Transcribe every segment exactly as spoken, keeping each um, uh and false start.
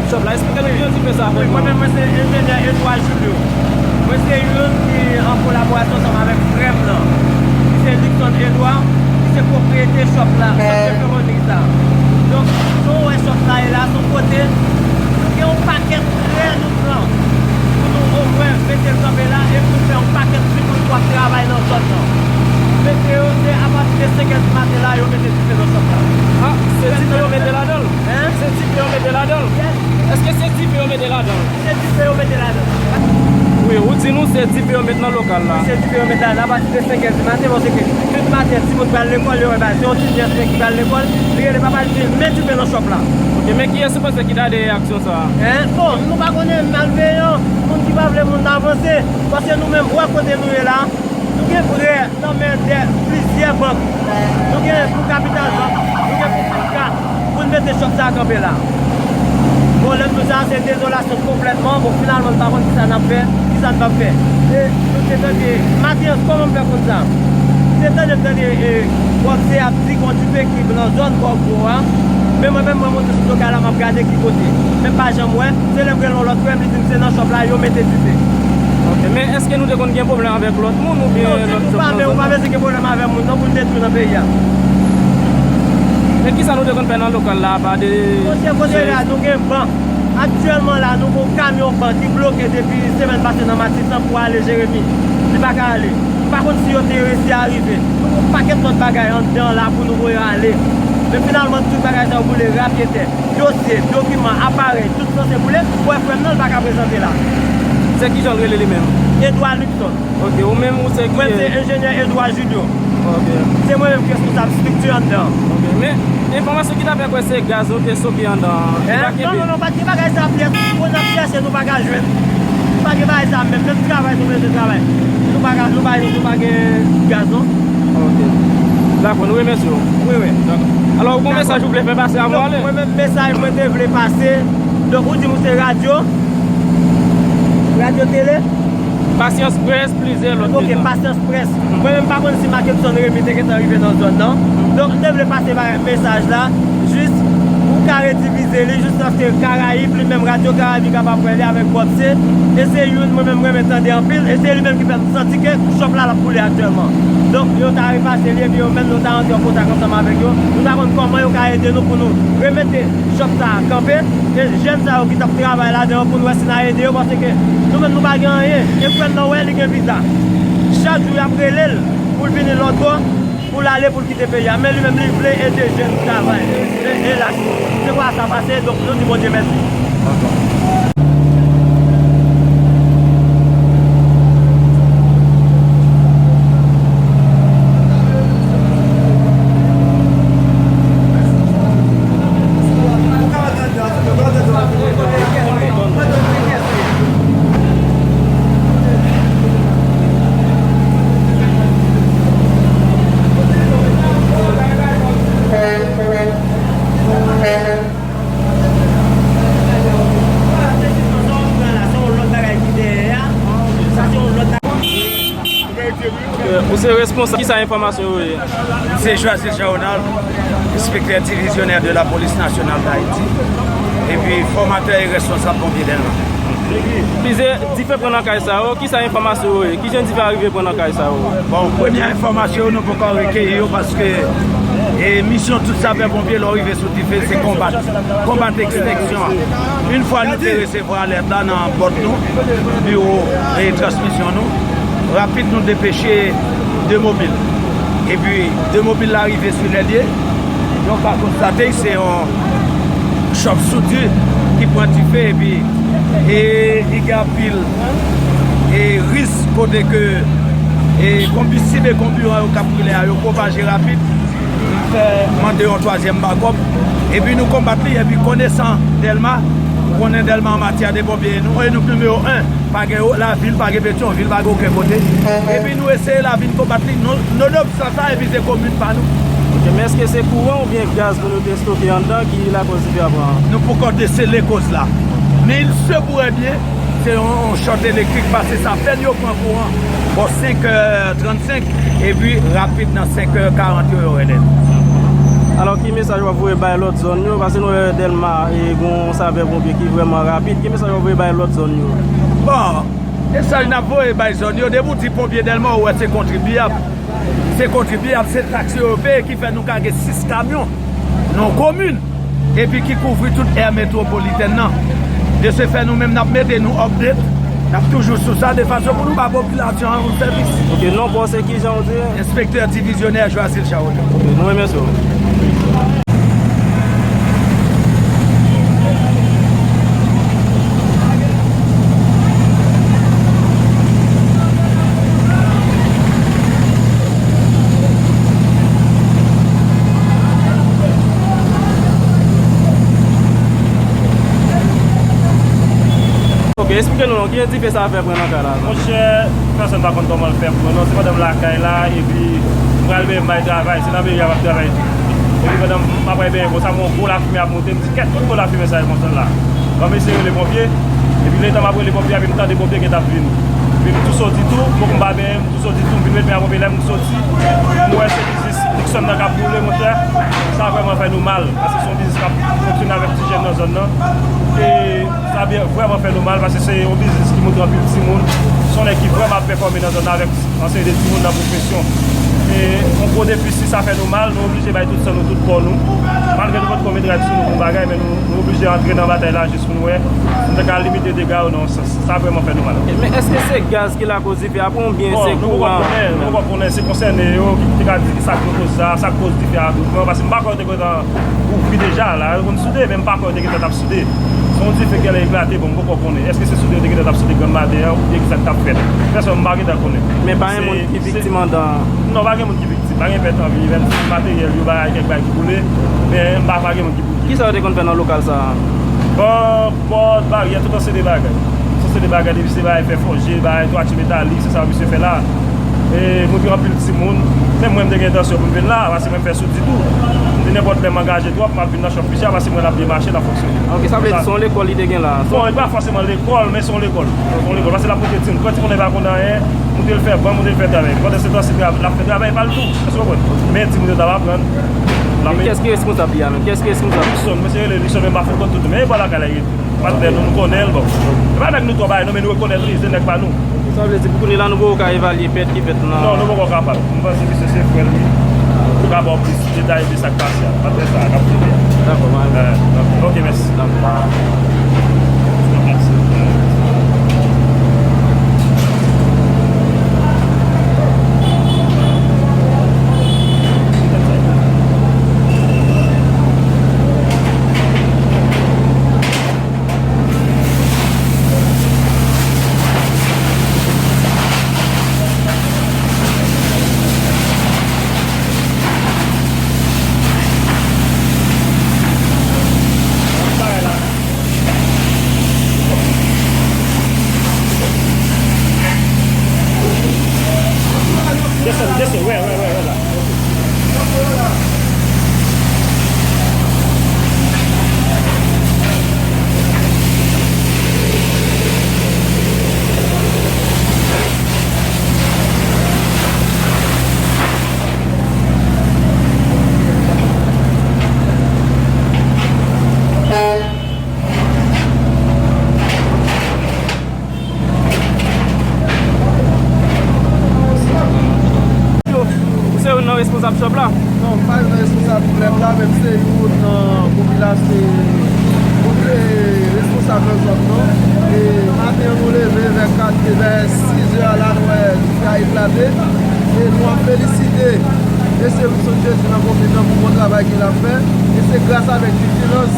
Chòp la, eksplike nou kijan dife sa fèt la. Mwen menm, mwen se enjenyè Edouard Julio. Mwen se youn ki an kolaborasyon ansanm avèk frè m nan, ki se Luckson Edouard, ki se pwopriyete chòp la, sant de fewonri sa. Donk, jan w wè chòp la ye la, se yon kote nou gen yon pakèt trè nou pran pou nou omwen mete l kanpe la e pou n fè yon pakèt ti moun k ap travay nan zòn nan. Mesye yo, se apati de senk è di maten la, yo mete dife nan chòp la. Ah, se dife yo mete ladan l? Hein? Se dife yo mete ladan l? Yes. Èske se dife yo mete ladan l? Se dife yo mete ladan. Wi, ou di nou se dife yo met nan lokal la. Wi, se dife yo met ladan. Apati de senk è di maten, paske tout maten, timoun pral lekòl, yo wè, ba, se yon ti nèf ki pral lekòl, li rele papa l, li di, "Met dife nan chòp la." Ok, men kiyès ou panse ki ta dèyè aksyon sa a? Hein? Bon, nou pa konnen, malveyan, moun ki pa vle moun nan avanse, paske nou menm, wè kote nou ye la, nou gen prè nan men de plizyè bank. Nou gen pou Kapital Bank, nou gen pou Finka, pou n mete chòp sa a kanpe la. Bon, lè m di w sa, se dezolasyon konplètman. Bon, finalman, n pa konn kisa n ap fè, kisa n p ap fè. E nou te tande, maten an, kòman m fè konn sa? M te tande, m tande, e, Bob C ap di gon dife ki nan zòn Bò Gwo a. Men mwen menm, mwen monte sou do kay la, m ap gade ki kote. Men m pa janm wè. Se lè m rele yon lòt frè m, li di m se nan chòp la yo mete dife. Ok, men èske nou te konn gen pwoblèm avèk lòt moun oubyen lòt chòp nan zòn nan? Non, ditou pa, men ou pa bezwen gen pwoblèm avèk moun non pou n detwi nan peyi a. Men kisa nou te konn fè nan lokal la, apa de... Monchè, kote la, nou gen ban. Aktyèlman la, nou gen yon kamyon ban ki bloke depi semèn pase nan Matisan pou ale Jeremi. Li pa ka ale. M pa konn si yo te resi arive. Nou gen yon pakèt lòt bagay anndan la pou nou voye ale. Men finalman, tout bagay sa yo boule rapyetè. Dosye, dokiman, aparèy, tout sanse boule. Ou wè frè m nan, l pa ka prezante la. Se kijan l rele li menm? Edouard Luckson. Ok, ou menm ou se ki? Mwen se enjenyè Edouard Julio. Ok. Se mwen menm ki responsab estrikti anndan an. Ok, men enfòmasyon ki ta fè kwè se gaz nou te stoke anndan an. Hein? Non, non, non, pa t gen bagay sa pyès. Pou n ap chèche, nou pa ka jwenn. Pa gen bagay sa menm. Menm travay, nou bezwen travay. Nou pa ka, nou pa, nou pa gen gaz non. Ok. Dakò, nou remèsye w. Wi, wi. Dakò. Alò, ou gen yon mesaj ou vle fè pase avan w ale? Donk, mwen menm, mesaj mwen te vle pase. Donk, ou di m ou se radyo. Radyo tele. Pasyans Près, plizyè lòt medya. Ok, Pasyans Près. Mwen menm, m pa konn si Marc Edson Remy te gentan rive nan zòn nan. Donk, m te vle pase ba-, mesaj la. Jis, ou ka redivize li, jis paske Karayib, li menm, Radyo Karayib, li kapab wè li avèk Bob C. E se youn, mwen menm, m renmen tande anpil. E se li menm ki fè m santi ke chòp la, l ap boule aktyèlman. Donk, yo ta repase li, epi yo menm, yo ta rantre an kontak ansanm avèk yo. Nou ta konn kòman yo ka ede nou pou nou remete chòp sa a kanpe, e jèn sa yo ki t ap travay ladan yo pou n wè si n a ede yo, paske nou menm nou pa gen anyen, e frè n nan wè li gen viza. Chak jou y ap rele l pou l vini lòtbò, pou l ale, pou l kite peyi a, men li menm li vle ede jèn travay. Men elas, se konsa sa pase, donk nou di Bondye mèsi. Ou se responsab, kisa enfòmasyon yo ye? Se Joasile Jean Ronald, enspektè divizyonè de la Polis Nasyonal d Ayiti, epi fòmatè e responsab ponpye Dèlma. Plizyè dife pran nan kay sa yo, kisa enfòmasyon yo ye? Kijan dife a rive pran nan kay sa yo? Bon, premye enfòmasyon yo, nou poko rekeyi yo paske, e, misyon tout sapè ponpye lè w rive sou dife, se konbat. Konbat ekstenksyon an. Yon fwa nou te resevwa alèt la nan bòt nou, biwo, e, transmisyon nou, rapid nou depeche de mobil. Epi de mobil la rive sou lè l ye. Donk, pa konstate, se yon chòp soudi ki pran dife epi, e, li gen anpil, e, risk kote ke, e, konbistib e konbiran yo k ap boule a, yo pwopaje rapid. Fè mande yon twazyèm bakòp. Epi nou konbat li, epi konesan Dèlma, ou konnen Dèlma an matyè de ponpye, nou, e nou nimewo en, pa gen lavil, pa gen Petyonvil, pa gen okenn kote. Epi nou eseye la vin konbat li, nou, nou dòm sa sa, epi se komin pa nou. Ok, men èske se kouran oubyen gaz ke nou te stoke anndan ki lakòz dife a pran an? Nou poko desele koz la. Men il se pourrait bien, se yon, yon chòt elektrik pase sa, pèn yo pran kouran bò senk è trannsenk, epi rapid nan senk è karant yo, yo rele n. Alò, ki Mesaj w ap voye bay lòt zòn yo, paske nou wè Dèlma e gon sapè ponpye ki vrèman rapid. Ki mesaj w ap voye bay lòt zòn yo? Bon, mesaj n ap voye bay zòn yo, depi w di ponpye Dèlma, ou wè se kontribyab. Se kontribyab, se taks yo yo peye ki fè nou ka gen sis kamyon nan yon komin, epi ki kouvri tout è metwopolitèn nan. De se fè, nou menm n ap mete nou update, n ap toujou sou sa, de fason pou nou ba popilasyon an yon sèvis. Ok, non pa w se kijan w di? Enspektè divizyonè Joasil Charles. Ok, nou remèsye w. Ok, eksplike nou non, kijan dife sa fè pran nan kay la? Monchè, pèsonn pa konn kòman l fè pran non, se pandan m lakay la, epi m pral benyen m bay travay, se nan meri a m ap travay tou. Epi pandan m ap bay benyen konsa, m wè yon gwo lafimen ap monte, m di, "Kèt, kot gwo lafimen sa ye konsa la?" Bon, m eseye rele ponpye, epi letan m ap rele ponpye a, epi m tande ponpye gentan ap vini. Epi m tou soti tou, poko m pa benyen, m tou soti tou, m vin met men a ponpye, lè m soti, m wè se biznis Dickson nan k ap boule, monchè. Sa vrèman fè nou mal, paske se yon biznis k ap fonksyone avèk ti jèn nan zòn nan. E sa byen, vrèman fè nou mal, paske se yon biznis ki montre anpil timoun. Se yon nèg ki vrèman ap pèfòme nan zòn nan avèk yon seri de timoun nan pwofesyon. E yon gwo defisi, sa fè nou mal, nou oblije bay tout san nou, tout kò nou. Malgre nou potko met rad sou nou pou bagay, men nou, nou oblije antre nan batay la jis pou nou wè si nou ta ka limite dega yo nan yon sans. Sa vrèman fè nou mal. Men èske se gaz ki lakoz dife a pran oubyen se kouran? Bon, nou poko konnen, nou poko konnen, se konsène yo ki, ki ka di ki sa k lakoz sa, sa k koz dife a tou pran, paske m pa kwè yo te gentan kouvri deja, la yo konn soude, men m pa kwè yo te gentan t ap soude. Se yon dife ki genlè eklate, bon, m poko konnen. Èske se soude yo te gentan t ap soude grann maten an, oubyen ki sa k t ap fèt? Pèsonn, m pa gentan konnen. Men pa gen moun ki viktim anndan an? Non, pa gen moun ki viktim. Pa gen pèt an vi, menm si materyèl yo, bagay, kèk bagay ki boule, men m pa, pa gen moun ki, ki... Kisa yo te konn fè nan lokal sa a? Ban, pòt, baryè, tout yon seri de bagay. Tout yon seri de bagay, depi se bagay fè fòje, bagay twati metalik, se sa yo misye fè la. E moun gen anpil timoun, menm mwen m te gen entansyon pou m vin la, paske mwen m fè soudi tou. M di nenpòt lè m angaje twòp, m ap vin nan chòp misye a, paske m wè l ap byen mache, l ap fonksyone. Ok, sa vle di se yon lekòl li te gen la? Bon, li pa fòseman lekòl, men se yon lekòl. Se yon lekòl, paske l ap montre timoun. Kòm timoun nan pa konn anyen, montre l fè bank, montre l fè travay. Pandan se tan, se tra-, l ap fè travay pa l tou. Èske w konprann? Men timoun yo t ap aprann. Men kès ki responsab li a menm? Kès ki responsab? Luckson, mwen se rele Luckson, men m pa fin konn tout, men e bò lakay la ye. Patnè nou, nou konnen l, bon. E pa nèg nou twò bay non, men nou rekonèt li, se nèg pa nou. Sa vle di, pou kounye la, nou poko ka evalye pèt ki fèt nan... Non, nou poko kapab. M panse misye se frè l, li. Li ka ba w plis detay de sa k pase a. Patnè sa a k ap swiv la. Dakò, mwen. Eh, ok, mèsi. Dakò. Desann, desann, wè, wè, wè, wè la. Ou se youn nan responsab chòp la? Non, m pa youn nan responsab klèb la, men m se youn nan popilasyon, popi-, responsab nan zòn nan. E maten an, nou leve vè kat, vè sis è a la, nou wè dife a eklate. E nou ap felisite Mesye Wilson Jezi nan komin nan pou bon travay ke l ap fè. E se gras avèk vijilans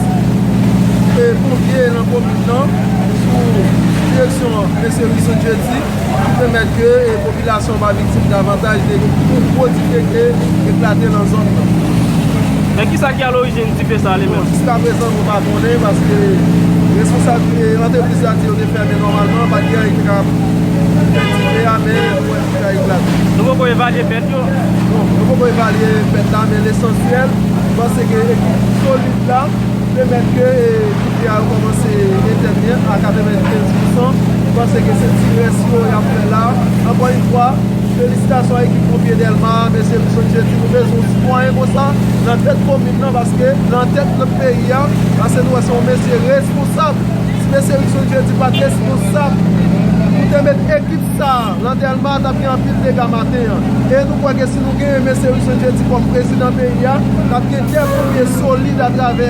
e ponpye nan komin nan, sou direksyon Mesye Wilson Jezi, ki pèmèt ke, e, popilasyon an pa viktim davantaj de yon gwo dife ke eklate nan zòn nan. Men kisa ki alorijin dife sa a li menm? Bon, jiskaprezan, nou pa konnen, paske responsab, e, antrepriz la di yo te fèmen nòmalman, pa t gen anyen ki te ka fè dife a, men nou wè dife a eklate. Nou poko evalye pèt yo? Non, nou poko evalye pèt la, men lesansyèl, m panse ke ekip solid la pèmèt ke, e, dife a rekòmanse etèn a katrevenkenz pousan. M panse ke se ti rès yo y ap fè la. Ankò yon fwa, Felisitasyon a ekip Ponpye Dèlma, mesye Wilson Jeudi, nou bezwen yon sitwayen konsa nan tèt komin nan, paske nan tèt lòt peyi a, paske nou wè se yon mesye responsab. Si mesye Wilson Jeudi pa t responsab, pou te met ekip sa a nan Dèlma, t ap gen anpil dega maten an. E nou kwè ke si nou genyen mesye Wilson Jeudi kòm prezidan peyi a, t ap gen de ponpye solid atravè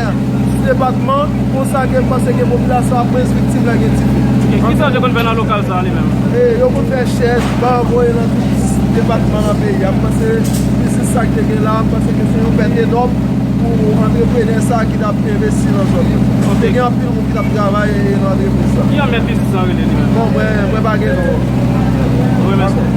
depatman, konsa ke m panse ke popilasyon ap mwens viktim lè gen dife. Kisa yo te konn fè nan lokal sa a li menm? E, yo konn fè chèz, ban, voye nan tout depatman nan peyi a. M panse biznis sa ki te gen la, m panse ke se yon pèt enòm pou antreprenè sa a ki t ap envesti nan zòn nan. Te gen anpil moun ki t ap travay nan antrepriz sa. Ki jan mèt biznis sa rele li menm? Bon, mwen, mwen pa gen non. Mwen remèsye.